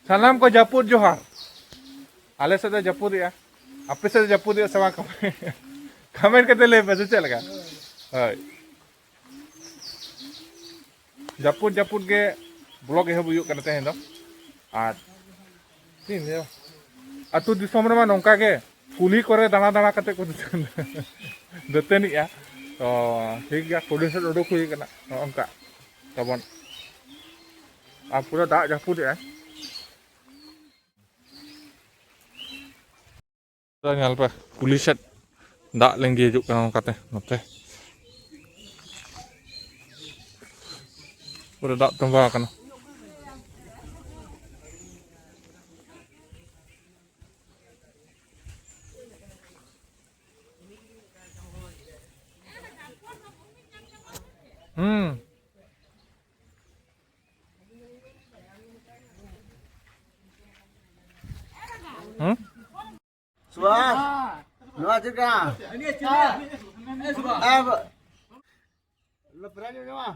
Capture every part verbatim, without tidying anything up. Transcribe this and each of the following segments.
ᱥᱟᱱᱟᱢ ᱠᱚ ᱡᱟᱹᱯᱩᱫ ᱡᱚᱦᱟᱨ᱾ ᱟᱞᱮ ᱥᱮᱫ ᱫᱚ ᱡᱟᱹᱯᱩᱫᱮᱜᱼᱟ, ᱟᱯᱮ ᱥᱮᱫ ᱫᱚ ᱡᱟᱹᱯᱩᱫᱮᱜᱼᱟ ᱥᱮ ᱵᱟᱝ? ᱠᱚᱢᱮᱱᱴ ᱠᱟᱛᱮ ᱞᱟᱹᱭ ᱯᱮ, ᱥᱮ ᱪᱮᱫ ᱞᱮᱠᱟ? ᱦᱳᱭ, ᱡᱟᱹᱯᱩᱫ ᱡᱟᱹᱯᱩᱫ ᱜᱮ ᱵᱞᱚᱜ ᱮᱦᱚᱵ ᱦᱩᱭᱩᱜ ᱠᱟᱱᱟ ᱛᱮᱦᱮᱧ ᱫᱚ᱾ ᱟᱨ ᱪᱮᱫ ᱤᱧ ᱞᱟᱹᱭᱟ, ᱟᱹᱛᱩ ᱫᱤᱥᱚᱢ ᱨᱮᱢᱟ ᱱᱚᱝᱠᱟ ᱜᱮ, ᱠᱩᱞᱦᱤ ᱠᱚᱨᱮ ᱫᱟᱬᱟ ᱫᱟᱬᱟ ᱠᱟᱛᱮ ᱠᱚ ᱫᱟᱹᱛᱟᱹᱱᱤᱜᱼᱟ᱾ ᱛᱚ ᱴᱷᱤᱠ ᱜᱮᱭᱟ, ᱠᱩᱞᱦᱤ ᱥᱮᱫ ᱩᱰᱩᱠ ᱦᱩᱭ ᱠᱟᱱᱟ ᱱᱚᱜᱼᱚ ᱱᱚᱝᱠᱟ ᱛᱟᱵᱚᱱ᱾ ᱟᱨ ᱯᱩᱨᱟᱹ ᱫᱟᱜ ᱡᱟᱹᱯᱩᱫᱮᱜᱼᱟᱭ᱾ ᱧᱮᱞ ᱯᱮ, ᱠᱩᱞᱦᱤ ᱥᱮᱫ ᱫᱟᱜ ᱞᱤᱸᱜᱤ ᱦᱤᱡᱩᱜ ᱠᱟᱱᱟ ᱚᱱᱠᱟᱛᱮ ᱱᱚᱛᱮ᱾ ᱯᱩᱨᱟᱹ ᱫᱟᱜ ᱛᱚᱸᱵᱟ ᱟᱠᱟᱱᱟ᱾ ᱦᱩᱸ᱾ ᱦᱩᱸ? ᱥᱩᱵᱷᱟᱥ, ᱱᱚᱣᱟ ᱪᱮᱫ ᱠᱟᱱᱟ? ᱮ, ᱵᱟ-, ᱞᱚ ᱯᱨᱟᱭᱤᱡᱽ ᱧᱟᱢᱟ᱾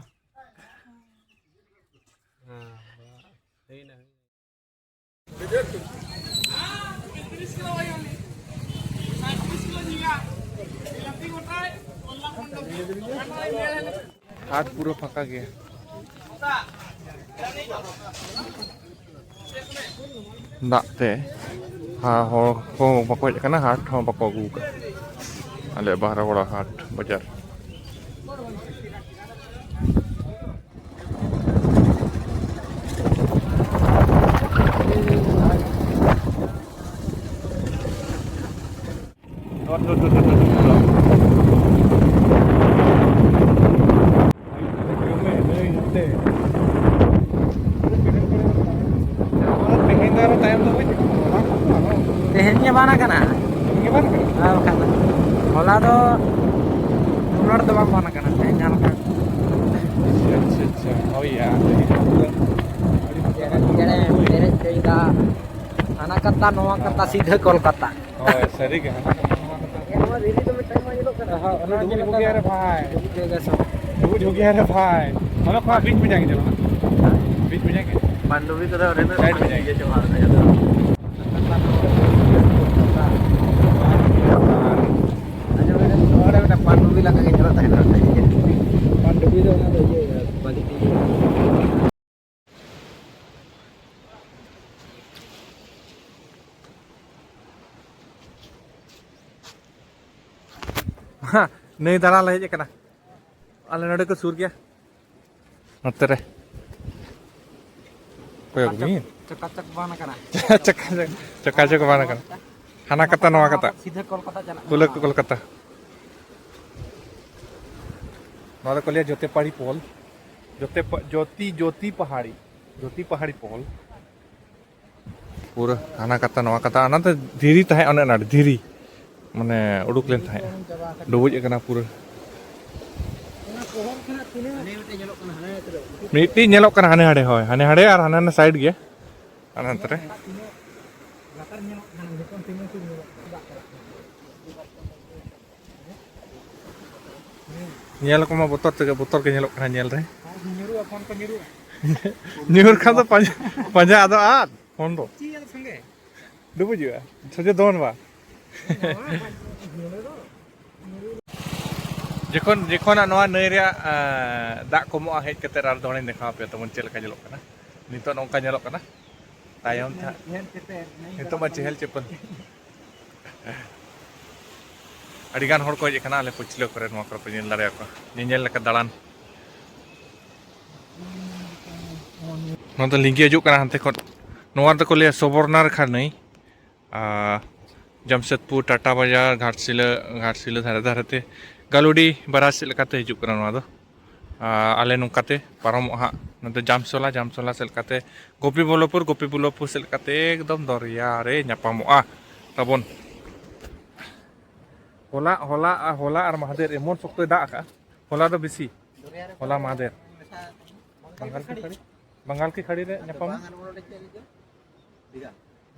ᱦᱟᱴ ᱯᱩᱨᱟᱹ ᱯᱷᱟᱸᱠᱟ ᱜᱮᱭᱟ᱾ ᱫᱟᱜ ᱛᱮ ᱦᱟ-, ᱦᱚᱲ ᱠᱚ ᱵᱟᱠᱚ ᱦᱮᱡ ᱟᱠᱟᱱᱟ, ᱦᱟᱴ ᱦᱚᱸ ᱵᱟᱠᱚ ᱟᱹᱜᱩ ᱟᱠᱟᱫᱟ᱾ ᱟᱞᱮ ᱵᱟᱦᱨᱟᱜᱚᱲᱟ ᱦᱟᱴ ᱵᱟᱡᱟᱨ᱾ ᱛᱮᱦᱮᱧ ᱜᱮ ᱵᱟᱝ ᱠᱟᱱᱟ᱾ ᱟᱨ ᱵᱟᱠᱷᱟᱱ ᱫᱚ ᱦᱚᱞᱟ ᱫᱚ ᱩᱱᱟᱹᱜ ᱫᱚ ᱵᱟᱝ ᱵᱟᱝ ᱠᱟᱱᱟ, ᱛᱮᱦᱮᱧ ᱡᱟᱦᱟᱸ ᱞᱮᱠᱟ᱾ ᱟᱪᱪᱷᱟ, ᱟᱪᱪᱷᱟ, ᱟᱪᱪᱷᱟ, ᱦᱳᱭ ᱭᱟ᱾ ᱪᱮᱬᱮ, ᱪᱮᱬᱮ, ᱪᱮᱬᱮ ᱠᱟᱹᱭᱫᱟ, ᱦᱟᱱᱟ ᱠᱟᱛᱟ, ᱱᱚᱣᱟ ᱠᱟᱛᱟ, ᱥᱤᱫᱷᱟᱹ ᱠᱳᱞᱠᱟᱛᱟ᱾ ᱦᱳᱭ, ᱥᱟᱹᱨᱤ ᱜᱮ, ᱦᱟᱱᱟ ᱠᱟᱛᱟ, ᱱᱚᱣᱟ ᱠᱟᱛᱟ᱾ ᱚᱱᱟ ᱰᱩᱵᱩᱡ ᱦᱩᱜᱤᱭᱟ ᱨᱮ ᱵᱷᱟᱭ᱾ ᱰᱩᱵᱩᱡ ᱦᱩᱜᱤᱭᱟ ᱨᱮ ᱵᱷᱟᱭ᱾ ᱚᱱᱟ ᱠᱷᱚᱱᱟᱜ ᱵᱤᱡ ᱵᱤᱡᱟᱝ ᱜᱮ ᱪᱟᱞᱟᱜᱼᱟ᱾ ᱵᱤᱡ ᱵᱤᱡᱟᱝ ᱜᱮ᱾ ᱯᱟᱱᱰᱩᱵᱤ ᱠᱚᱫᱚ ᱚᱸᱰᱮ ᱫᱚ ᱥᱟᱭᱤᱰ ᱵᱤᱡᱟᱝ ᱜᱮ᱾ ᱜᱮ ᱪᱟᱵᱟ ᱟᱠᱟᱱᱟ᱾ ᱟᱸᱡᱚᱢ ᱢᱮ, ᱱᱚᱰᱮ ᱢᱤᱫᱴᱟᱝ ᱯᱟᱱᱰᱩᱵᱤ ᱞᱮᱠᱟ ᱜᱮ ᱧᱮᱞᱚᱜ ᱛᱟᱦᱮᱱᱟ᱾ ᱯᱟᱱᱰᱩᱵᱤ ᱫᱚ ᱚᱱᱟ ᱫᱚ ᱤᱭᱟᱹ, ᱵᱟᱹᱞᱤ ᱛᱮ ᱤᱭᱟᱹ᱾ ᱦᱮᱸ, ᱱᱟᱹᱭ ᱫᱟᱬᱟᱱ ᱞᱮ ᱦᱮᱡ ᱟᱠᱟᱱᱟ᱾ ᱟᱞᱮ ᱱᱚᱰᱮ ᱠᱚ ᱥᱩᱨ ᱜᱮᱭᱟ᱾ ᱱᱚᱛᱮ ᱨᱮ᱾ ᱠᱚᱭᱚᱜ ᱵᱤᱱ᱾ ᱪᱚᱠᱟᱪᱚᱠ ᱵᱟᱱ ᱟᱠᱟᱱᱟ᱾ ᱪᱚᱠᱟᱪᱚᱠ, ᱪᱚᱠᱟᱪᱚᱠ ᱵᱟᱱ ᱟᱠᱟᱱᱟ᱾ ᱦᱟᱱᱟ ᱠᱟᱛᱟ, ᱱᱚᱣᱟ ᱠᱟᱛᱟ᱾ ᱥᱤᱫᱷᱟᱹ ᱠᱳᱞᱠᱟᱛᱟ ᱪᱟᱞᱟᱜ ᱠᱟᱱᱟ᱾ ᱠᱳᱞᱠᱟᱛᱟ᱾ ᱱᱚᱣᱟ ᱫᱚᱠᱚ ᱞᱟᱹᱭᱟ ᱡᱳᱛᱤᱯᱟᱦᱟᱲᱤ ᱯᱳᱞ᱾ ᱡᱳᱛᱤ ᱯᱟ-, ᱡᱳᱛᱤ, ᱡᱳᱛᱤ ᱯᱟᱦᱟᱲᱤ᱾ ᱡᱳᱛᱤ ᱯᱟᱦᱟᱲᱤ ᱯᱳᱞ᱾ ᱯᱩᱨᱟᱹ ᱦᱟᱱᱟ ᱠᱟᱛᱟ ᱱᱚᱣᱟ ᱠᱟᱛᱟ, ᱚᱱᱟ ᱫᱚ ᱫᱷᱤᱨᱤ ᱛᱟᱦᱮᱸ, ᱚᱱᱮ ᱚᱱᱟ ᱫᱷᱤᱨᱤ ᱢᱟᱱᱮ ᱩᱰᱩᱠ ᱞᱮᱱ ᱛᱟᱦᱮᱸᱜᱼᱟ, ᱰᱩᱵᱩᱡ ᱟᱠᱟᱱᱟ ᱯᱩᱨᱟᱹ᱾ ᱢᱤᱫᱴᱤᱡ ᱧᱮᱞᱚᱜ ᱠᱟᱱᱟ ᱦᱟᱱᱮ ᱦᱟᱸᱰᱮ, ᱦᱳᱭ, ᱦᱟᱱᱮ ᱦᱟᱸᱰᱮ ᱟᱨ ᱦᱟᱱᱮ ᱦᱟᱸᱰᱮ ᱥᱟᱭᱤᱰ ᱜᱮ, ᱦᱟᱱᱮ ᱦᱟᱱᱛᱮ ᱨᱮ᱾ ᱧᱮᱞ ᱠᱚᱢᱟ ᱵᱚᱛᱚᱨ ᱛᱮᱜᱮ, ᱵᱚᱛᱚᱨ ᱜᱮ ᱧᱮᱞᱚᱜ ᱠᱟᱱᱟ ᱧᱮᱞ ᱨᱮ᱾ ᱧᱩᱨ ᱠᱷᱟᱱ ᱫᱚ ᱯᱟᱸᱡᱟ, ᱯᱟᱸᱡᱟ ᱟᱫᱚ ᱟᱫ ᱯᱷᱳᱱ ᱫᱚ᱾ ᱰᱩᱵᱩᱡᱚᱜᱼᱟ, ᱥᱚᱡᱷᱮ ᱫᱚᱱ ᱵᱟ᱾ ᱡᱚᱠᱷᱚᱱ, ᱡᱚᱠᱷᱚᱱᱟᱜ ᱱᱚᱣᱟ ᱱᱟᱹᱭ ᱨᱮᱭᱟᱜ, ᱮᱸ, ᱫᱟᱜ ᱠᱚᱢᱚᱜᱼᱟ, ᱦᱮᱡ ᱠᱟᱛᱮ ᱟᱨ ᱫᱚᱦᱲᱟᱧ ᱫᱮᱠᱷᱟᱣ ᱟᱯᱮᱭᱟ ᱛᱟᱵᱚᱱ ᱪᱮᱫ ᱞᱮᱠᱟ ᱧᱮᱞᱚᱜ ᱠᱟᱱᱟ᱾ ᱱᱤᱛᱚᱜ ᱱᱚᱝᱠᱟ ᱧᱮᱞᱚᱜ ᱠᱟᱱᱟ, ᱛᱟᱭᱚᱢ ᱛᱮ ᱦᱟᱸᱜ ᱱᱤᱛᱚᱜ ᱢᱟ ᱪᱮᱦᱮᱞ ᱪᱮᱯᱮᱞ᱾ ᱟᱹᱰᱤ ᱜᱟᱱ ᱦᱚᱲ ᱠᱚ ᱦᱮᱡ ᱟᱠᱟᱱᱟ ᱟᱞᱮ ᱯᱟᱹᱪᱷᱞᱟᱹ ᱠᱚᱨᱮ, ᱱᱚᱣᱟ ᱠᱚᱨᱮ ᱯᱮ ᱧᱮᱞ ᱫᱟᱲᱮᱭᱟᱠᱚᱣᱟ, ᱧᱮᱧᱮᱞ ᱞᱮᱠᱟ ᱫᱟᱬᱟᱱ᱾ ᱱᱚᱣᱟ ᱫᱚ ᱞᱤᱸᱜᱤ ᱦᱤᱡᱩᱜ ᱠᱟᱱᱟ ᱦᱟᱱᱛᱮ ᱠᱷᱚᱱ, ᱱᱚᱣᱟ ᱫᱚᱠᱚ ᱞᱟᱹᱭᱟ ᱥᱚᱵᱚᱨᱱᱟ ᱨᱮᱠᱷᱟ ᱱᱟᱹᱭ᱾ ᱟᱨ ᱡᱟᱢᱥᱮᱫᱽᱯᱩᱨ, ᱴᱟᱴᱟ ᱵᱟᱡᱟᱨ, ᱜᱷᱟᱴᱥᱤᱞᱟᱹ, ᱜᱷᱟᱴᱥᱤᱞᱟᱹ ᱫᱷᱟᱨᱮ ᱫᱷᱟᱨᱮ ᱛᱮ ᱜᱟᱞᱩᱰᱤ ᱵᱟᱨᱟᱡᱽ ᱥᱮᱫ ᱞᱮᱠᱟᱛᱮ ᱦᱤᱡᱩᱜ ᱠᱟᱱᱟ ᱱᱚᱣᱟ ᱫᱚ᱾ ᱟᱨ ᱟᱞᱮ ᱱᱚᱝᱠᱟ ᱛᱮ ᱯᱟᱨᱚᱢᱚᱜᱼᱟ ᱦᱟᱸᱜ, ᱱᱚᱛᱮ ᱡᱟᱢᱥᱚᱞᱟ, ᱡᱟᱢᱥᱚᱞᱟ ᱥᱮᱫ ᱞᱮᱠᱟᱛᱮ ᱜᱳᱯᱤᱵᱚᱞᱞᱚᱵᱷᱯᱩᱨ, ᱜᱳᱯᱤᱵᱚᱞᱞᱚᱵᱷᱯᱩᱨ ᱥᱮᱫ ᱞᱮᱠᱟᱛᱮ ᱮᱠᱫᱚᱢ ᱫᱚᱨᱭᱟ ᱨᱮ ᱧᱟᱯᱟᱢᱚᱜᱼᱟ ᱛᱟᱵᱚᱱ᱾ ᱦᱚᱞᱟ, ᱦᱚᱞᱟ, ᱦᱚᱞᱟ ᱟᱨ ᱢᱟᱦᱫᱮᱨ ᱮᱢᱚᱱ ᱥᱚᱠᱛᱚᱭ ᱫᱟᱜ ᱟᱠᱟᱫᱼᱟ, ᱦᱚᱞᱟ ᱫᱚ ᱵᱮᱥᱤ, ᱦᱚᱞᱟ ᱢᱟᱦᱫᱮᱨ᱾ ᱵᱟᱝᱜᱟᱞ ᱠᱤ ᱠᱷᱟᱹᱲᱤ, ᱵᱟᱝᱜᱟᱞ ᱠᱤ ᱠᱷᱟᱹᱲᱤ ᱨᱮ ᱧᱟᱯᱟᱢ᱾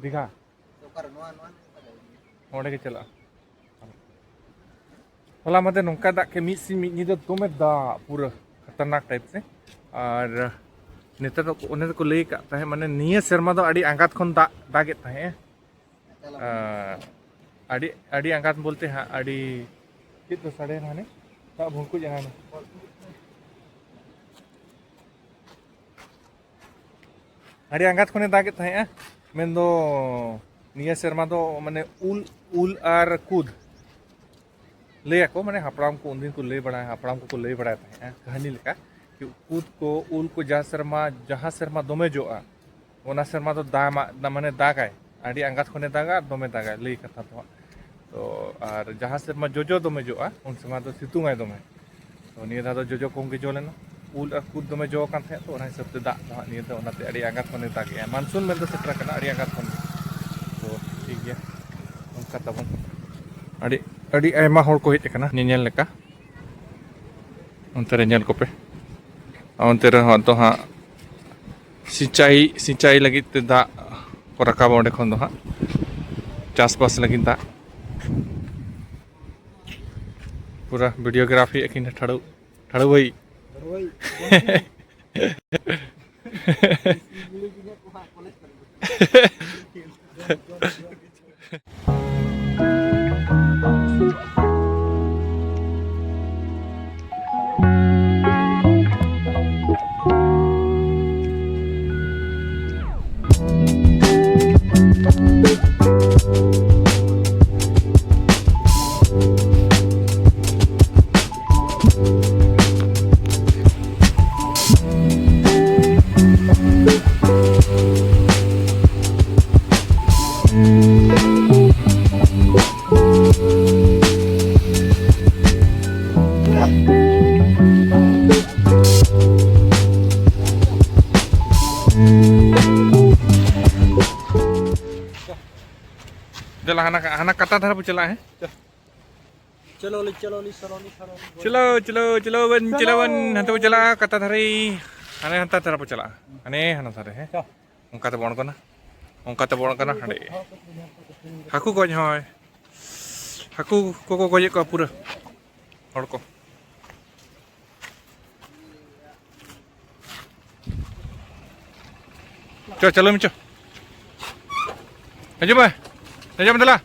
ᱫᱤᱜᱷᱟ᱾ ᱚᱸᱰᱮ ᱜᱮ ᱪᱟᱞᱟᱜᱼᱟ᱾ ᱦᱚᱞᱟ ᱢᱟᱫᱷᱮᱨ ᱱᱚᱝᱠᱟ ᱫᱟᱜ ᱠᱮᱫ, ᱢᱤᱫ ᱥᱤᱧ ᱢᱤᱫ ᱧᱤᱫᱟᱹ ᱫᱚᱢᱮ ᱫᱟᱜ, ᱯᱩᱨᱟᱹ ᱠᱷᱟᱛᱟᱨᱱᱟᱠ ᱴᱟᱭᱤᱯ ᱛᱮ᱾ ᱟᱨ ᱱᱮᱛᱟᱨ ᱫᱚ ᱚᱱᱮ ᱫᱚᱠᱚ ᱞᱟᱹᱭ ᱟᱠᱟᱫ ᱛᱟᱦᱮᱸᱫ, ᱢᱟᱱᱮ ᱱᱤᱭᱟᱹ ᱥᱮᱨᱢᱟ ᱫᱚ ᱟᱹᱰᱤ ᱟᱸᱜᱟᱛ ᱠᱷᱚᱱ ᱫᱟᱜ ᱫᱟᱜᱮᱫ ᱛᱟᱦᱮᱸᱫ᱾ ᱟᱨ ᱟᱹᱰᱤ, ᱟᱹᱰᱤ ᱟᱸᱜᱟᱛ ᱵᱚᱞᱛᱮ ᱦᱟᱸᱜ ᱟᱹᱰᱤ, ᱪᱮᱫ ᱠᱚ ᱥᱟᱰᱮ ᱦᱟᱱᱮ ᱫᱟᱜ ᱵᱷᱩᱲᱠᱩᱡ ᱦᱟᱱᱮ᱾ ᱟᱹᱰᱤ ᱟᱸᱜᱟᱛ ᱠᱷᱚᱱᱮ ᱫᱟᱜᱮᱫ ᱛᱟᱦᱮᱸᱜᱼᱟ᱾ ᱢᱮᱱᱫᱚ ᱱᱤᱭᱟᱹ ᱥᱮᱨᱢᱟ ᱫᱚ ᱢᱟᱱᱮ ᱩᱞ, ᱩᱞ ᱟᱨ ᱠᱩᱫ ᱞᱟᱹᱭᱟᱠᱚ, ᱢᱟᱱᱮ ᱦᱟᱯᱲᱟᱢ ᱠᱚ ᱩᱱᱫᱤᱱ ᱠᱚ ᱞᱟᱹᱭ ᱵᱟᱲᱟᱭᱟ, ᱦᱟᱯᱲᱟᱢ ᱠᱚᱠᱚ ᱞᱟᱹᱭ ᱵᱟᱲᱟᱭ ᱛᱟᱦᱮᱸᱜᱼᱟ ᱠᱟᱹᱦᱱᱤ ᱞᱮᱠᱟ, ᱠᱤ ᱠᱩᱫ ᱠᱚ, ᱩᱞ ᱠᱚ ᱡᱟᱦᱟᱸ ᱥᱮᱨᱢᱟ, ᱡᱟᱦᱟᱸ ᱥᱮᱨᱢᱟ ᱫᱚᱢᱮ ᱡᱚᱜᱼᱟ, ᱚᱱᱟ ᱥᱮᱨᱢᱟ ᱫᱚ ᱫᱟᱜ ᱢᱟ-, ᱢᱟᱱᱮ ᱫᱟᱜᱟᱭ, ᱟᱹᱰᱤ ᱟᱸᱜᱟᱛ ᱠᱷᱚᱱᱮ ᱫᱟᱜᱟ ᱟᱨ ᱫᱚᱢᱮ ᱫᱟᱜᱟᱭ, ᱞᱟᱹᱭ ᱠᱟᱛᱷᱟ ᱫᱚ ᱦᱟᱸᱜ᱾ ᱛᱚ ᱟᱨ ᱡᱟᱦᱟᱸ ᱥᱮᱨᱢᱟ ᱡᱚᱡᱚ ᱫᱚᱢᱮ ᱡᱚᱜᱼᱟ, ᱩᱱ ᱥᱮᱨᱢᱟ ᱫᱚ ᱥᱤᱛᱩᱝ ᱟᱭ ᱫᱚᱢᱮ᱾ ᱛᱚ ᱱᱤᱭᱟᱹ ᱫᱷᱟᱣ ᱫᱚ ᱡᱚᱡᱚ ᱠᱚᱢ ᱜᱮ ᱡᱚ ᱞᱮᱱᱟ, ᱩᱞ ᱟᱨ ᱠᱩᱫ ᱫᱚᱢᱮ ᱡᱚ ᱟᱠᱟᱱ ᱛᱟᱦᱮᱸᱫ, ᱛᱚ ᱚᱱᱟ ᱦᱤᱥᱟᱹᱵ ᱛᱮ ᱫᱟᱜ ᱫᱚ ᱦᱟᱸᱜ ᱱᱤᱭᱟᱹ ᱫᱷᱟᱣ ᱚᱱᱟᱛᱮ ᱟᱹᱰᱤ ᱟᱸᱜᱟᱛ ᱠᱷᱚᱱᱮ ᱫᱟᱜᱮᱜᱼᱟ᱾ ᱢᱟᱱᱥᱩᱱ ᱢᱮᱱᱫᱚ ᱥᱮᱴᱮᱨ ᱟᱠᱟᱱᱟ ᱟᱹᱰᱤ ᱟᱸᱜᱟᱛ ᱠᱷᱚᱱ ᱜᱮ᱾ ᱛᱚ ᱴᱷᱤᱠ ᱜᱮᱭᱟ, ᱚᱱᱠᱟ ᱛᱟᱵᱚᱱ ᱟᱹᱰᱤ, ᱟᱹᱰᱤ ᱟᱭᱢᱟ ᱦᱚᱲ ᱠᱚ ᱦᱮᱡ ᱟᱠᱟᱱᱟ ᱧᱮᱧᱮᱞ ᱞᱮᱠᱟ᱾ ᱚᱱᱛᱮ ᱨᱮ ᱧᱮᱞ ᱠᱚᱯᱮ, ᱚᱱᱛᱮ ᱨᱮᱦᱚᱸ ᱫᱚ ᱦᱟᱸᱜ ᱥᱤᱸᱪᱟᱭ, ᱥᱤᱸᱪᱟᱭ ᱞᱟᱹᱜᱤᱫ ᱛᱮ ᱫᱟᱜ ᱠᱚ ᱨᱟᱠᱟᱵᱟ ᱚᱸᱰᱮ ᱠᱷᱚᱱ ᱫᱚ ᱦᱟᱸᱜ, ᱪᱟᱥᱵᱟᱥ ᱞᱟᱹᱜᱤᱫ ᱫᱟᱜ᱾ ᱯᱩᱨᱟᱹ videography ᱟᱹᱠᱤᱱ ᱴᱷᱟᱲᱩ, ᱴᱷᱟᱲᱩ ᱵᱷᱟᱹᱭ᱾ ᱫᱮᱞᱟ, ᱦᱟᱱᱟ, ᱦᱟᱱᱟ ᱠᱟᱴᱟ ᱫᱷᱟᱨᱮ ᱵᱚ ᱪᱟᱞᱟᱜᱼᱟ, ᱦᱮᱸ? ᱪᱚ᱾ ᱪᱚᱞᱚ ᱞᱤ, ᱪᱚᱞᱚ ᱞᱤ, ᱪᱚᱞᱚ ᱞᱤ, ᱪᱚᱞᱚ ᱞᱤ᱾ ᱪᱚᱞᱚ, ᱪᱚᱞᱚ, ᱪᱚᱞᱚ ᱵᱚᱱ, ᱪᱚᱞᱚ ᱵᱚᱱ, ᱦᱟᱱᱛᱮ ᱵᱚ ᱪᱟᱞᱟᱜᱼᱟ, ᱠᱟᱴᱟ ᱫᱷᱟᱨᱮ᱾ ᱦᱟᱱᱮ ᱦᱟᱱᱛᱮ ᱫᱷᱟᱨᱮ ᱵᱚ ᱪᱟᱞᱟᱜᱼᱟ᱾ ᱦᱟᱱᱮ ᱦᱟᱱᱟ ᱫᱷᱟᱨᱮ, ᱦᱮᱸ? ᱪᱚ᱾ ᱚᱱᱠᱟᱛᱮ ᱵᱚᱱ ᱠᱟᱱᱟ᱾ ᱚᱱᱠᱟᱛᱮ ᱵᱚᱱ ᱠᱟᱱᱟ, ᱦᱟᱸᱰᱮ᱾ ᱦᱟᱹᱠᱩ ᱜᱚᱡ ᱦᱚᱸ᱾ ᱦᱟᱹᱠᱩ ᱠᱚᱠᱚ ᱜᱚᱡᱮᱫ ᱠᱚᱣᱟ ᱯᱩᱨᱟᱹ᱾ ᱦᱚᱲ ᱠᱚ᱾ ᱪᱚ, ᱪᱟᱞᱟᱣ ᱢᱮ, ᱪᱚ᱾ ᱦᱤᱡᱩᱜ ᱢᱮ᱾ ᱦᱤᱡᱩᱜ ᱢᱮ, ᱫᱮᱞᱟ᱾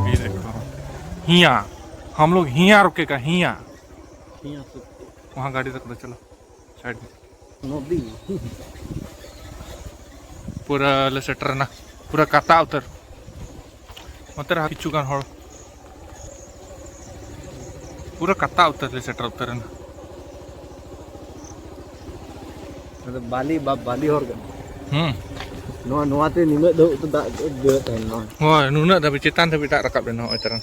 ये देखो, हिया, हम लोग हिया रुकेगा, हिया। हिया से। वहाँ गाड़ी रख दो, चलो। Side में। ᱱᱚᱫᱤ᱾ ᱯᱩᱨᱟᱹ ᱞᱮ ᱥᱮᱴᱮᱨᱮᱱᱟ, ᱯᱩᱨᱟᱹ ᱠᱟᱛᱟ ᱩᱛᱟᱹᱨ᱾ ᱱᱚᱛᱮ ᱨᱮᱦᱚᱸ ᱠᱤᱪᱷᱩ ᱜᱟᱱ ᱦᱚᱲ, ᱯᱩᱨᱟᱹ ᱠᱟᱛᱟ ᱩᱛᱟᱹᱨ ᱞᱮ ᱥᱮᱴᱮᱨ ᱩᱛᱟᱹᱨᱮᱱᱟ᱾ ᱟᱫᱚ ᱵᱟᱞᱤ, ᱵᱟ-, ᱵᱟᱞᱤ ᱦᱚᱨ ᱠᱟᱱᱟ᱾ ᱦᱩᱸ᱾ ᱱᱚᱣᱟ, ᱱᱚᱣᱟᱛᱮ ᱱᱤᱱᱟᱹᱜ ᱫᱷᱟᱹᱵᱤᱡ ᱛᱮ ᱫᱟᱜ ᱫᱟᱹᱲ ᱛᱟᱦᱮᱱ ᱱᱚᱣᱟ᱾ ᱦᱳᱭ, ᱱᱩᱱᱟᱹᱜ ᱫᱷᱟᱹᱵᱤᱡ, ᱪᱮᱛᱟᱱ ᱫᱷᱟᱹᱵᱤᱡ ᱫᱟᱜ ᱨᱟᱠᱟᱵ ᱞᱮᱱᱟ ᱱᱚᱜᱼᱚᱭ ᱛᱟᱨᱟ᱾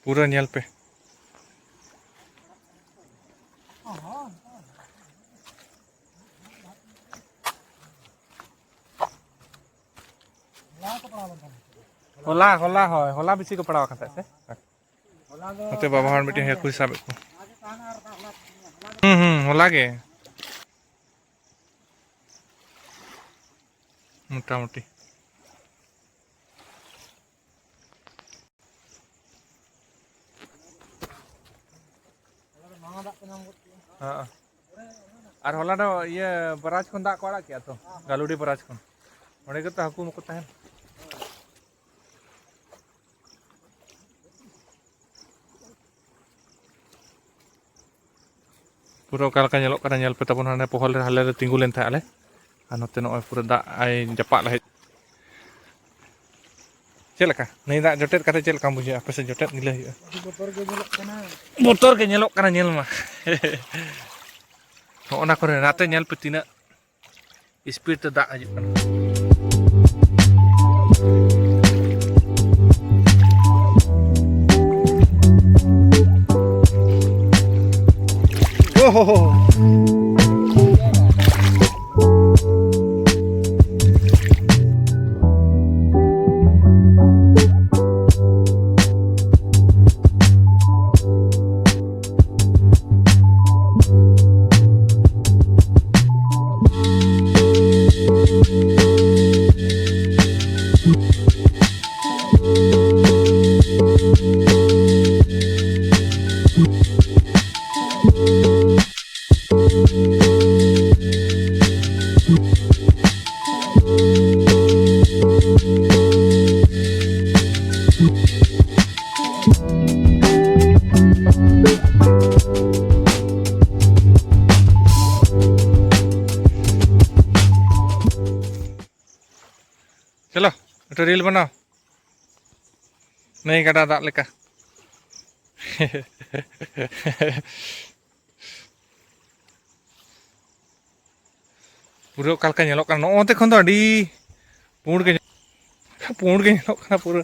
ᱯᱩᱨᱟᱹ ᱧᱮᱞ ᱯᱮ᱾ ᱦᱚᱞᱟ, ᱦᱚᱞᱟ, ᱦᱳᱭ, ᱦᱚᱞᱟ ᱵᱮᱥᱤ ᱠᱚ ᱯᱟᱲᱟᱣ ᱟᱠᱟᱱ ᱛᱟᱦᱮᱸᱫ ᱥᱮ? ᱱᱚᱛᱮ ᱵᱟᱵᱟ ᱦᱚᱲ ᱢᱤᱫᱴᱮᱱ ᱦᱟᱹᱠᱩᱭ ᱥᱟᱵᱮᱫ ᱠᱚ᱾ ᱦᱩᱸ, ᱦᱩᱸ, ᱦᱚᱞᱟ ᱜᱮ᱾ ᱢᱚᱴᱟᱢᱩᱴᱤ᱾ ᱦᱮᱸ᱾ ᱟᱨ ᱦᱚᱞᱟ ᱫᱚ ᱤᱭᱟᱹ ᱵᱟᱨᱟᱡᱽ ᱠᱷᱚᱱ ᱫᱟᱜ ᱠᱚ ᱟᱲᱟᱜ ᱠᱮᱜᱼᱟ ᱛᱚ, ᱜᱟᱞᱩᱰᱤ ᱵᱟᱨᱟᱡᱽ ᱠᱷᱚᱱ᱾ ᱚᱸᱰᱮ ᱜᱮᱛᱚ ᱦᱟᱹᱠᱩ ᱢᱟᱠᱚ ᱛᱟᱦᱮᱱ᱾ ᱯᱩᱨᱟᱹ ᱚᱠᱟ ᱞᱮᱠᱟ ᱧᱮᱞᱚᱜ ᱠᱟᱱᱟ, ᱧᱮᱞ ᱯᱮ ᱛᱟᱵᱚᱱ᱾ ᱦᱟᱱᱮ ᱯᱚᱦᱚᱞ ᱨᱮ ᱦᱟᱞᱮ ᱨᱮ ᱛᱤᱸᱜᱩ ᱞᱮᱱ ᱛᱟᱦᱮᱸᱫ ᱟᱞᱮ, ᱟᱨ ᱱᱚᱛᱮ ᱱᱚᱜᱼᱚᱭ ᱯᱩᱨᱟᱹ ᱫᱟᱜ ᱟᱭ ᱡᱟᱯᱟᱜ ᱞᱟᱹᱜᱤᱫ᱾ ᱪᱮᱫ ᱞᱮᱠᱟ ᱱᱟᱹᱭ ᱫᱟᱜ ᱡᱚᱴᱮᱫ ᱠᱟᱛᱮ ᱪᱮᱫ ᱞᱮᱠᱟᱢ ᱵᱩᱡᱷᱟᱹᱣᱟ? ᱟᱯᱮ ᱥᱮᱫ ᱡᱚᱴᱮᱫ ᱜᱮ ᱞᱟᱹᱭ ᱦᱩᱭᱩᱜᱼᱟ᱾ ᱟᱹᱰᱤ ᱵᱚᱛᱚᱨ ᱜᱮ ᱧᱮᱞᱚᱜ ᱠᱟᱱᱟ᱾ ᱵᱚᱛᱚᱨ ᱜᱮ ᱧᱮᱞᱚᱜ ᱠᱟᱱᱟ, ᱧᱮᱞ ᱢᱟ᱾ ᱦᱚᱸᱜᱼᱚ ᱱᱟ ᱠᱚᱨᱮ ᱱᱟᱛᱮ ᱧᱮᱞ ᱯᱮ ᱛᱤᱱᱟᱹᱜ speed ᱛᱮ ᱫᱟᱜ ᱦᱤᱡᱩᱜ ᱠᱟᱱᱟ᱾ ᱳ ᱦᱳ ᱦᱳ᱾ ᱪᱚᱞᱚ, ᱢᱤᱫᱴᱮᱱ ᱨᱤᱞ ᱵᱮᱱᱟᱣ᱾ ᱱᱟᱹᱭ ᱜᱟᱰᱟ ᱫᱟᱜ ᱞᱮᱠᱟ᱾ ᱯᱩᱨᱟᱹ ᱚᱠᱟ ᱞᱮᱠᱟ ᱧᱮᱞᱚᱜ ᱠᱟᱱᱟ, ᱱᱚᱜᱼᱚ ᱱᱚᱛᱮ ᱠᱷᱚᱱ ᱫᱚ ᱟᱹᱰᱤ ᱯᱩᱸᱰ ᱜᱮ, ᱯᱩᱸᱰ ᱜᱮ ᱧᱮᱞᱚᱜ ᱠᱟᱱᱟ ᱯᱩᱨᱟᱹ᱾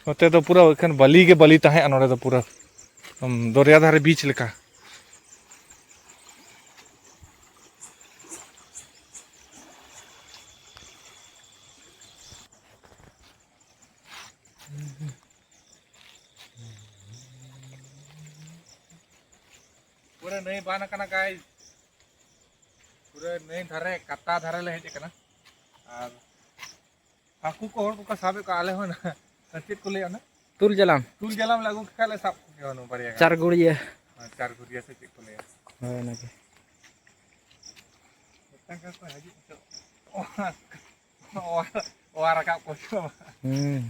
ᱱᱚᱛᱮ ᱫᱚ ᱯᱩᱨᱟᱹ ᱮᱠᱷᱮᱱ ᱵᱟᱹᱞᱤ ᱜᱮ ᱵᱟᱹᱞᱤ ᱛᱟᱦᱮᱸᱜᱼᱟ ᱱᱚᱰᱮ ᱫᱚ ᱯᱩᱨᱟᱹ, ᱮᱠᱫᱚᱢ ᱫᱚᱨᱭᱟ ᱫᱷᱟᱨᱮ ᱵᱤᱪ ᱞᱮᱠᱟ᱾ ᱯᱩᱨᱟᱹ ᱱᱟᱹᱭ ᱵᱟᱱ ᱟᱠᱟᱱᱟ, guys᱾ ᱯᱩᱨᱟᱹ ᱱᱟᱹᱭ ᱫᱷᱟᱨᱮ, ᱠᱟᱛᱟ ᱫᱷᱟᱨᱮ ᱞᱮ ᱦᱮᱡ ᱟᱠᱟᱱᱟ᱾ ᱟᱨ ᱦᱟᱹᱠᱩ ᱠᱚ ᱦᱚᱲ ᱠᱚᱠᱚ ᱥᱟᱵᱮᱫ ᱠᱚᱣᱟ, ᱟᱞᱮ ᱦᱚᱸ ᱱᱟ-, ᱪᱮᱫ ᱠᱚ ᱞᱟᱹᱭᱟ ᱚᱱᱟ? ᱛᱩᱞ ᱡᱟᱞᱟᱢ᱾ ᱛᱩᱞ ᱡᱟᱞᱟᱢ ᱞᱮ ᱟᱹᱜᱩ ᱠᱮᱫ ᱠᱷᱟᱡ ᱞᱮ ᱥᱟᱵ ᱠᱚᱜᱮᱭᱟ ᱚᱱᱟ ᱵᱟᱨᱭᱟ ᱜᱟᱱ᱾ ᱪᱟᱨ ᱜᱩᱲᱤᱭᱟᱹ᱾ ᱦᱮᱸ, ᱪᱟᱨ ᱜᱩᱲᱤᱭᱟᱹ ᱥᱮ ᱪᱮᱫ ᱠᱚ ᱞᱟᱹᱭᱟ? ᱦᱳᱭ, ᱚᱱᱟᱜᱮ᱾ ᱢᱤᱫᱴᱟᱝ ᱜᱟᱱ ᱠᱚ ᱦᱤᱡᱩᱜ ᱪᱚ᱾ ᱚᱣᱟᱨ, ᱚᱣᱟᱨ ᱨᱟᱠᱟᱵ ᱠᱚ ᱦᱩᱭᱩᱜᱼᱟ᱾ ᱦᱩᱸ᱾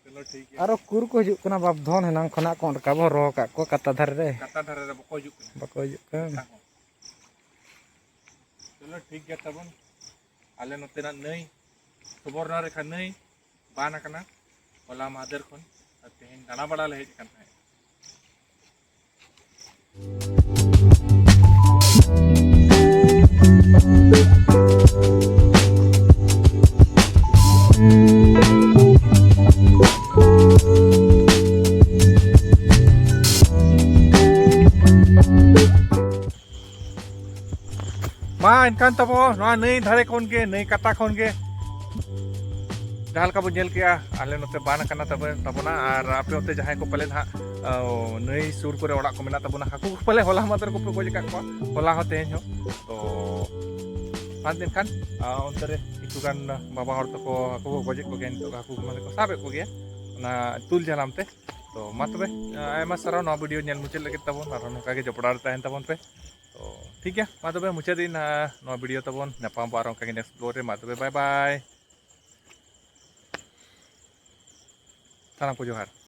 ᱪᱚᱞᱚ, ᱴᱷᱤᱠ ᱜᱮᱭᱟ᱾ ᱟᱨᱚ ᱠᱩᱨ ᱠᱚ ᱦᱤᱡᱩᱜ ᱠᱟᱱᱟ, ᱵᱟᱯ ᱫᱷᱚᱱ ᱦᱮᱱᱟᱝ ᱠᱷᱚᱱᱟᱜ ᱠᱚ ᱚᱱᱠᱟ ᱵᱚ ᱦᱚᱨᱦᱚ ᱟᱠᱟᱫ ᱠᱚᱣᱟ ᱠᱟᱛᱟ ᱫᱷᱟᱨᱮ ᱨᱮ᱾ ᱠᱟᱛᱟ ᱫᱷᱟᱨᱮ ᱨᱮ ᱵᱟᱠᱚ ᱦᱤᱡᱩᱜ ᱠᱟᱱᱟ᱾ ᱵᱟᱠᱚ ᱦᱤᱡᱩᱜ ᱠᱟᱱ᱾ ᱢᱤᱫᱴᱟᱝ ᱦᱚᱸ᱾ ᱪᱚᱞᱚ, ᱴᱷᱤᱠ ᱜᱮᱭᱟ ᱛᱟᱵᱚᱱ᱾ ᱟᱞᱮ ᱱᱚᱛᱮᱱᱟᱜ ᱱᱟᱹᱭ, ᱥᱩᱵᱚᱨᱱᱚ ᱨᱮᱠᱷᱟ ᱱᱟᱹᱭ ᱵᱟᱱ ᱟᱠᱟᱱᱟ ᱦᱚᱞᱟ ᱢᱟᱦᱫᱮᱨ ᱠᱷᱚᱱ, ᱟᱨ ᱛᱮᱦᱮᱧ ᱫᱟᱬᱟ ᱵᱟᱲᱟ ᱞᱮ ᱦᱮᱡ ᱟᱠᱟᱱ ᱛᱟᱦᱮᱸᱫ᱾ ᱢᱟ ᱮᱱᱠᱷᱟᱱ ᱛᱟᱵᱚ ᱱᱚᱣᱟ ᱱᱟᱹᱭ ᱫᱷᱟᱨᱮ ᱠᱷᱚᱱ ᱜᱮ, ᱱᱟᱹᱭ ᱠᱟᱛᱟ ᱠᱷᱚᱱ ᱜᱮ ᱡᱟᱦᱟᱸ ᱞᱮᱠᱟ ᱵᱚᱱ ᱧᱮᱞ ᱠᱮᱜᱼᱟ, ᱟᱞᱮ ᱱᱚᱛᱮ ᱵᱟᱱ ᱟᱠᱟᱱᱟ ᱛᱟᱵᱚ-, ᱛᱟᱵᱚᱱᱟ᱾ ᱟᱨ ᱟᱯᱮ ᱚᱱᱛᱮ ᱡᱟᱦᱟᱸᱭ ᱠᱚ ᱯᱟᱞᱮ ᱱᱟᱦᱟᱜ, ᱚ, ᱱᱟᱹᱭ ᱥᱩᱨ ᱠᱚᱨᱮ ᱚᱲᱟᱜ ᱠᱚ ᱢᱮᱱᱟᱜ ᱛᱟᱵᱚᱱᱟ, ᱦᱟᱹᱠᱩ ᱠᱚ ᱯᱟᱞᱮ ᱦᱚᱞᱟ ᱢᱟᱫᱷᱮᱨ ᱠᱚᱯᱮ ᱜᱚᱡ ᱟᱠᱟᱫ ᱠᱚᱣᱟ, ᱦᱚᱞᱟ ᱦᱚᱸ ᱛᱮᱦᱮᱧ ᱦᱚᱸ᱾ ᱛᱚ ᱢᱟ ᱮᱱᱠᱷᱟᱱ, ᱟ, ᱚᱱᱛᱮ ᱨᱮ ᱠᱤᱪᱷᱩ ᱜᱟᱱ ᱵᱟᱵᱟ ᱦᱚᱲ ᱛᱟᱠᱚ ᱦᱟᱹᱠᱩ ᱠᱚ ᱜᱚᱡᱮᱫ ᱠᱚᱜᱮᱭᱟ, ᱱᱤᱛᱚᱜ ᱦᱟᱹᱠᱩ ᱠᱚ ᱢᱟᱱᱮ ᱠᱚ ᱥᱟᱵᱮᱫ ᱠᱚᱜᱮᱭᱟ ᱚᱱᱟ ᱛᱩᱞ ᱡᱟᱞᱟᱢ ᱛᱮ᱾ ᱛᱚ ᱢᱟ ᱛᱚᱵᱮ, ᱟ, ᱟᱭᱢᱟ ᱥᱟᱨᱦᱟᱣ ᱱᱚᱣᱟ ᱵᱷᱤᱰᱤᱭᱳ ᱧᱮᱞ ᱢᱩᱪᱟᱹᱫ ᱞᱟᱹᱜᱤᱫ ᱛᱟᱵᱚᱱ, ᱟᱨᱦᱚᱸ ᱱᱚᱝᱠᱟ ᱜᱮ ᱡᱚᱯᱲᱟᱣ ᱨᱮ ᱛᱟᱦᱮᱱ ᱛᱟᱵᱚᱱ ᱯᱮ᱾ ᱛᱚ ᱴᱷᱤᱠ ᱜᱮᱭᱟ, ᱢᱟ ᱛᱚᱵᱮ ᱢᱩᱪᱟᱹᱫ ᱫᱤᱱ, ᱟ, ᱱᱚᱣᱟ ᱵᱷᱤᱰᱤᱭᱳ ᱛᱟᱵᱚᱱ, ᱧᱟᱯᱟᱢ ᱵᱚ ᱟᱨᱦᱚᱸ ᱚᱱᱠᱟ ᱜᱮ ᱱᱮᱠᱥᱴ ᱵᱷᱤᱰᱤᱭᱳ ᱨᱮ᱾ ᱢᱟ ᱛᱚᱵᱮ ᱵᱟᱭ ᱵᱟᱭ, ᱥᱟᱱᱟᱢ ᱠᱚ ᱡᱚᱦᱟᱨ᱾